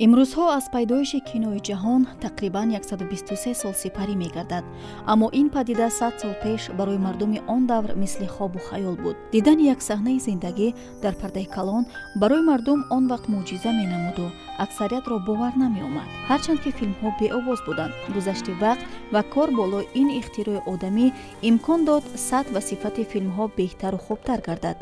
Имрӯзҳо аз пайдоиши кинои ҷаҳон тақрибан 123 сол сипарӣ мегардад. Аммо ин падида 100 сол пеш барои мардуми он давр мисли хобу хаёл буд. Дидани як саҳнаи зиндагӣ дар пардаи калон барои мардум он вақт мӯъҷиза менамуду аксариятро бовар намеомад. Ҳарчанд ки филмҳо беовоз буданд, гузашти вақт ва кор болои ин ихтирои одамӣ имкон дод сатҳ ва сифати филмҳо беҳтару хубтар гардад.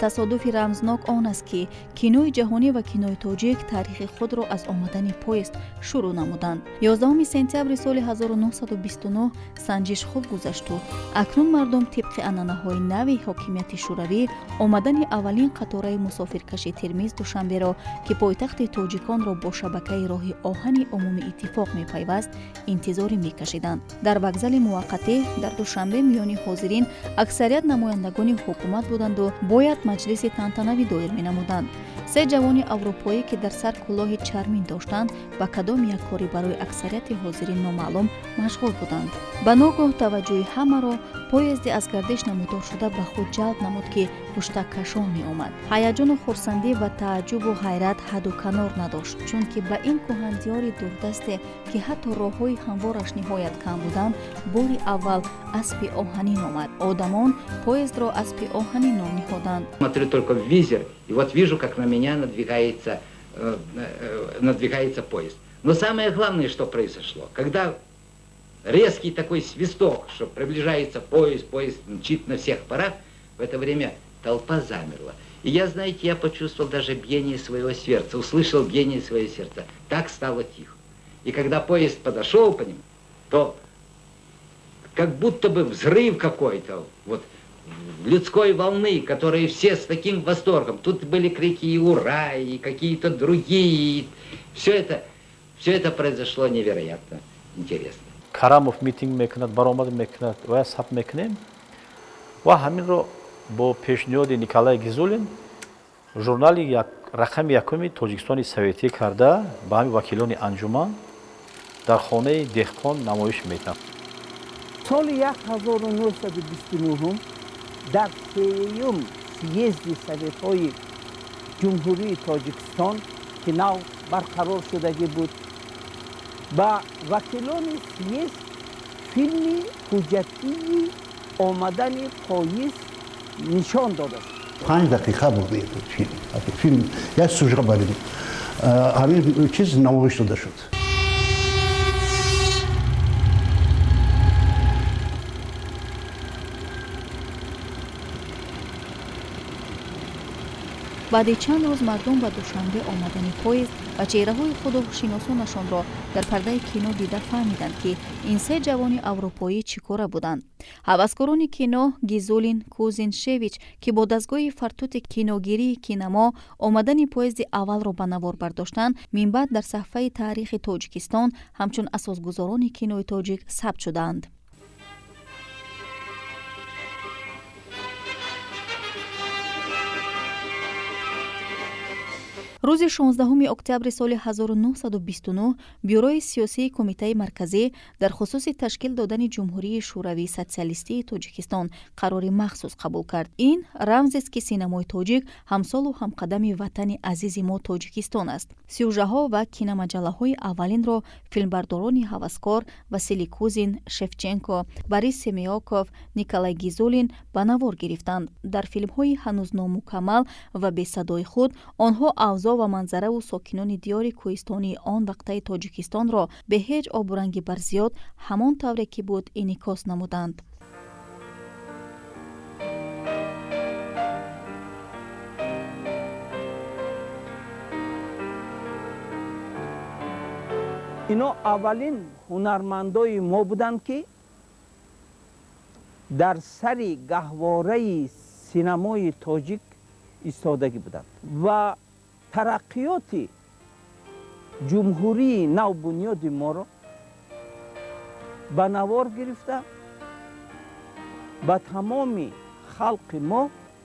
Тасодуфи рамзнок он аст, ки кинои ҷаҳонӣ ва кинои тоҷик таърихи худро аз омадани поезд шурӯъ намуданд. 11 сентябри соли 1929 санҷиш хуб гузашту акнун мардум тибқи анъанаҳои нави ҳокимияти шӯравӣ омадани аввалин қатораи мусофиркаши Термиз Душанберо, ки пойтахти тоҷиконро бо шабакаи роҳи оҳани умумии иттифоқ мепайваст, интизорӣ мекашиданд. Дар вокзали муваққатӣ дар Душанбе миёни ҳозирин аксарият намояндагони ҳукумат буданду бояд маҷлиси тантанавӣ доир менамуданд. Се ҷавони аврупоӣ, ки дар сар кӯлоҳи чармин доштанд, ба кадом як корӣ барои аксарияти ҳозирин номаълум машғул буданд. Ба ногоҳ таваҷҷӯҳи ҳамаро поезди аз гардиш намудоршуда ба худ ҷалб намуд, ки пуштаккашон меомад. Ҳаяҷону хурсандӣ ва тааҷҷубу ҳайрат ҳадду канор надошт, чунки ба ин кӯҳандиёри дурдасте, ки ҳатто роҳҳои ҳамвораш ниҳоят кам буданд, бори аввал аспи оҳанин омад. Одамон поездро аспи оҳанин ном ниҳоданд. Смотрю только в визер, и вот вижу, как на меня надвигается поезд. Но самое главное, что произошло, когда резкий такой свисток, что приближается поезд, поезд мчит на всех парах, в это время толпа замерла. И я, знаете, я почувствовал даже биение своего сердца, услышал биение своего сердца. Так стало тихо. И когда поезд подошел по ним, то как будто бы взрыв какой-то, вот, людской волны, которые все с таким восторгом. Тут были крики и ура, и какие-то другие. Все это произошло невероятно интересно. Карамов митинг мекунад, баромад мекунад ва сабт мекунем ва ҳаминро бо пешниҳоди Николай Гизулин журнали рақами якуми Тоҷикистони советӣ карда ба ҳамин вакилони анҷуман дар хонаи деҳқон намоиш медиҳанд. Соли 1929 дар сеюм съезди Советҳои Ҷумҳурии Тоҷикистон, ки нав барқарор шудагӣ буд, ба вакилони съезд филми ҳуҷҷатии омадани поезд нишон дода шуд. 5 дақиқа буд филм, филм як сюжет барид, ҳамин чиз намоиш дода шуд. Баъди чанд рӯз мардум ба Душанбе омадани поезд ва чеҳраҳои худу шиносонашонро дар пардаи кино дида фаҳмиданд, ки ин се ҷавони аврупоӣ чӣ кора буданд. Ҳаваскорони кино Гизулин, Кузин, Шевич, ки бо дастгоҳи фартути киногирии Кинамо омадани поезди аввалро ба навор бардоштанд, минбаъд дар саҳфаи таърихи Тоҷикистон ҳамчун асосгузорони кинои тоҷик сабт шудаанд. Рӯзи 16 октябри соли 1929 бюрои сиёсии Кумитаи Марказӣ дар хусуси ташкил додани Ҷумҳурии Шӯравии Социалистии Тоҷикистон қарори махсус қабул кард. Ин рамзест, ки синамои тоҷик ҳамсолу ҳамқадами ватани азизи мо Тоҷикистон аст. Сюжаҳо ва киномаҷаллаҳои аввалинро филмбардорони ҳаваскор Василий Кузин, Шевченко, Борис Семиоков, Николай Гизулин ба навор гирифтанд. Дар филмҳои ҳанӯз номукаммал ва бесадои худ онҳо авзоъ ва манзараву сокинони диёри кӯҳистонии он вақтаи Тоҷикистонро бе ҳеҷ обуранги барзиёд ҳамон тавре ки буд инъикос намуданд. Ино аввалин ҳунармандои мо буданд, ки дар сари гаҳвораи синамои тоҷик истодагӣ буданд ва тараққиёти ҷумҳурии навбунёди моро ба навор гирифта, ба тамоми халқи мо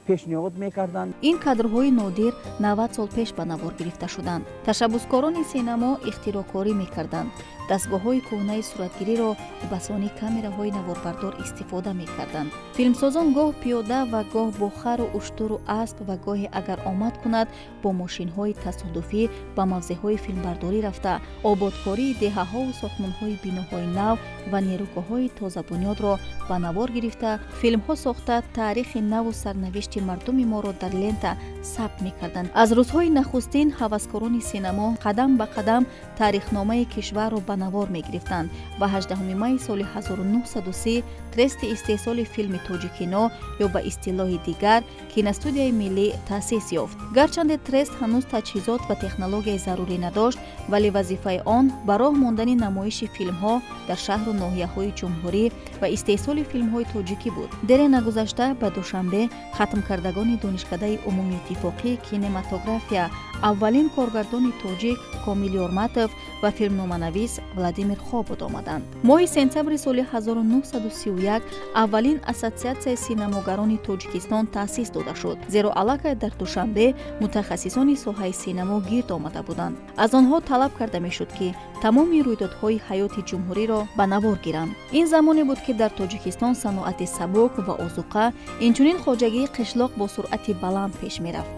пешниҳод мекарданд. Ин кадрҳои нодир 90 сол пеш ба навор гирифта шуданд. Ташаббускорони синамо ихтироъкорӣ мекарданд, дастгоҳҳои кӯҳнаи суратгириро басони камераҳои наворбардор истифода мекарданд. Филмсозон гоҳ пиёда ва гоҳ бо хару уштуру асп ва гоҳе, агар омад кунад, Бо мошинҳои тасодуфӣ ба мавзеъҳои филмбардорӣ рафта, ободкории деҳаҳову сохтмонҳои биноҳои нав ва нерӯгоҳҳои тозабунёдро ба навор гирифта, филмҳо сохта, таърихи наву сарнавишти мардуми моро дар лента сабт мекарданд. Аз рӯзҳои нахустин ҳаваскорони синамо қадам ба қадам таърихномаи кишварро ба навор мегирифтанд ва 18 майи соли 1930 трести истеҳсоли филми Тоҷикино ё ба истилоҳи дигар киностудияи миллӣ таъсис ёфт. Гарчанде трест ҳанӯз таҷҳизот ва технологияи зарурӣ надошт, вале вазифаи он ба роҳ мондани намоиши филмҳо дар шаҳру ноҳияҳои ҷумҳурӣ ва истеҳсоли филмҳои тоҷикӣ буд. Дере нагузашта ба Душанбе хатмкардагони Донишкадаи умумииттифоқии кинематография, аввалин коргардони тоҷик Комил Ёрматов ва филмноманавис Владимир Хобот омаданд. Моҳи сентябри соли 1931 аввалин ассотсиатсияи синамогарони Тоҷикистон таъсис дода шуд, зеро аллакай дар Душанбе мутахассисони соҳаи синамо гирд омада буданд. Аз онҳо талаб карда мешуд, ки тамоми рӯйдодҳои ҳаёти ҷумҳуриро ба навор гиранд. Ин замоне буд, ки дар Тоҷикистон саноати сабук ва озуқа, инчунин хоҷагии қишлоқ бо суръати баланд пеш мерафт.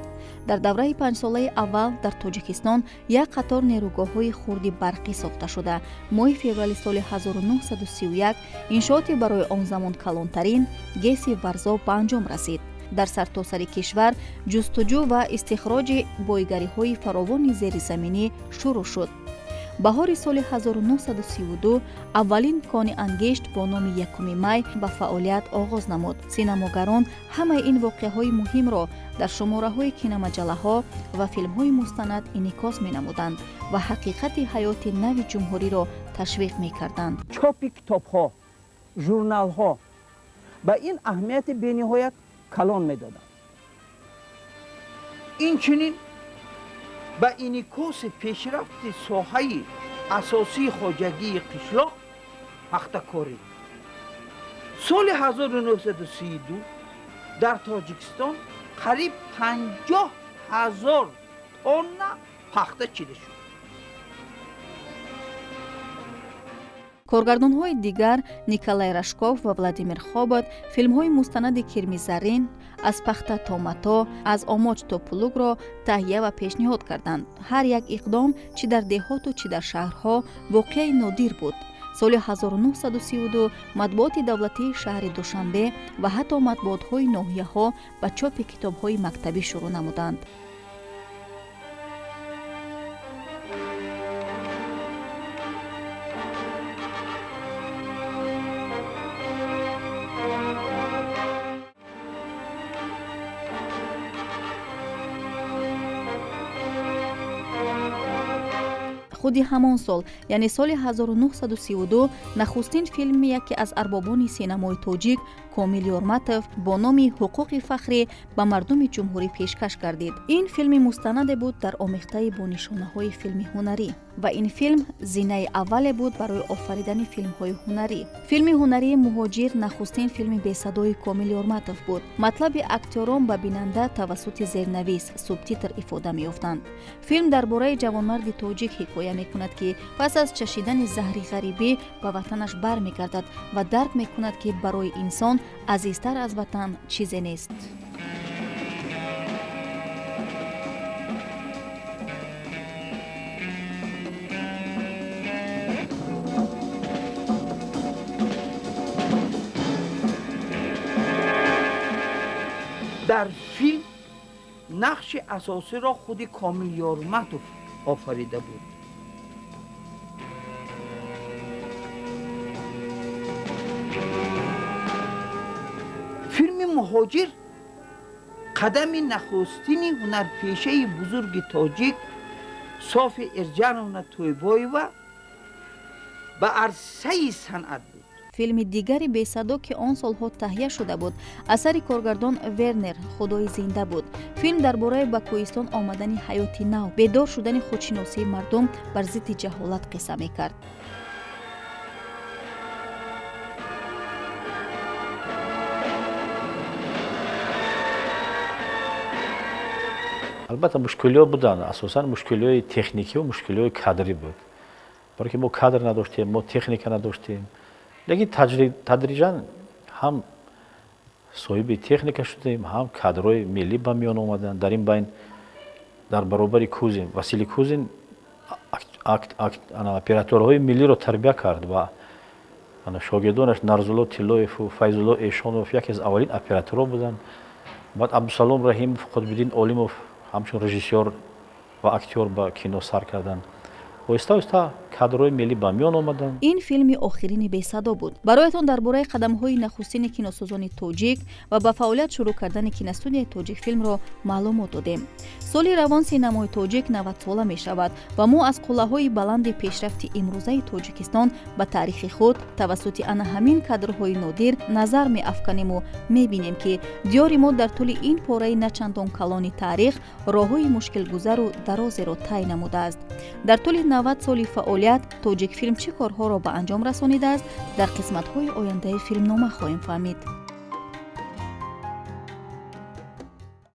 Дар давраи панҷсолаи аввал дар Тоҷикистон як қатор нерӯгоҳҳои хурди барқӣ сохта шуда, моҳи феврали соли 1931 иншооти барои он замон калонтарин ГЭСи Варзоб ба анҷом расид. Дар сартосари кишвар ҷустуҷӯ ва истихроҷи бойгариҳои фаровони зеризаминӣ шурӯъ шуд. Баҳори соли 1932 аввалин кони ангишт бо номи 1 май ба фаъолият оғоз намуд. Синамогарон ҳамаи ин воқеаҳои муҳимро дар шумораҳои киномаҷаллаҳо ва филмҳои мустанад инъикос менамуданд ва ҳақиқати ҳаёти нави ҷумҳуриро ташвиқ мекарданд. Чопи китобҳо, журналҳо ба ин аҳамияти бениҳоят калон медоданд. Инчунин ба инъикоси пешрафти соҳаи асосии хоҷагии қишлоқ пахтакорӣ. Соли 1932 дар Тоҷикистон қариб 50 000 тонна пахта чида шуд. Коргардонҳои дигар Николай Рашков ва Владимир Хобот филмҳои мустанади Кирми зарин, Аз пахта то мато, Аз омоҷ то плугро таҳия ва пешниҳод карданд. Ҳар як иқдом, чӣ дар деҳоту чӣ дар шаҳрҳо, воқеаи нодир буд. Соли 1932 матбуоти давлатии шаҳри Душанбе ва ҳатто матбуотҳои ноҳияҳо ба чопи китобҳои мактабӣ шурӯъ намуданд. Худи ҳамон сол, яъне соли 1932, нахустин филми яке аз арбобони синамои тоҷик Комил Ёрматов бо номи Ҳуқуқи фахрӣ ба мардуми ҷумҳурӣ пешкаш гардид. Ин филми мустанаде буд дар омехтаи бо нишонаҳои филми ҳунарӣ ва ин филм зинаи аввале буд барои офаридани филмҳои ҳунарӣ. Филми ҳунарии Муҳоҷир нахустин филми бесадои Комил Ёрматов буд. Матлаби актёрон ба бинанда тавассути зернавис субтитр ифода меёфтанд. Филм дар бораи ҷавонмарди тоҷик ҳикоя мекунад, ки пас аз чашидани заҳри ғарибӣ ба ватанаш бармегардад ва дарк мекунад, ки барои инсон азизтар аз ватан чизе нест. Дар филм нақши асосиро худи Комил Ёрматов офарида буд. Филми Муҳоҷир қадами нахустини ҳунарпешаи бузурги тоҷик Софи Ирҷановна Тӯйбоева ба арсаи санъат буд. Филми дигари бесадо, ки он солҳо таҳия шуда буд, асари коргардон Вернер Худои зинда буд. Филм дар бораи ба кӯҳистон омадани ҳаёти нав, бедор шудани худшиносии мардум бар зидди ҷаҳолат қисса мекард. Албатта, мушкилиҳо буданд, асосан мушкилиҳои техникӣ ва мушкилиҳои кадрӣ буд, барое ки мо кадр надоштем, мо техника надоштем. Лекин тадриҷан ҳам соҳиби техника шудем, ҳам кадрҳои миллӣ ба миён омаданд. Дар ин байн Дар баробари Кузин, Василий Кузин операторҳои миллиро тарбия кард ва шогирдонаш Нарзулло Тиллоеву Файзулло Эшонов яке аз аввалин операторҳо буданд. Баъд Абдусалом Раҳимов, Қутбиддин Олимов ҳамчун режиссёр ва актёр ба кино сар карданд. Оҳиста оҳиста кадрҳои миллӣ ба миён омаданд. Ин филми охирини бесадо буд. Бароятон дар бораи қадамҳои нахустини киносозони тоҷик ва ба фаъолият шурӯъ кардани киностудияи Тоҷикфилмро маълумот додем. Соли равон синамои тоҷик 90-сола мешавад ва мо аз қуллаҳои баланди пешрафти имрӯзаи Тоҷикистон ба таърихи худ тавассути ана ҳамин кадрҳои нодир назар меафканиму мебинем, ки диёри мо дар тӯли ин пораи начандон калони таърих роҳҳои мушкилгузару дарозеро тай намудааст. Дар тӯли 90 соли фаъолият Тоҷикфилм чӣ корҳоро ба анҷом расонидааст, дар қисматҳои ояндаи филмнома хоҳем фаҳмид.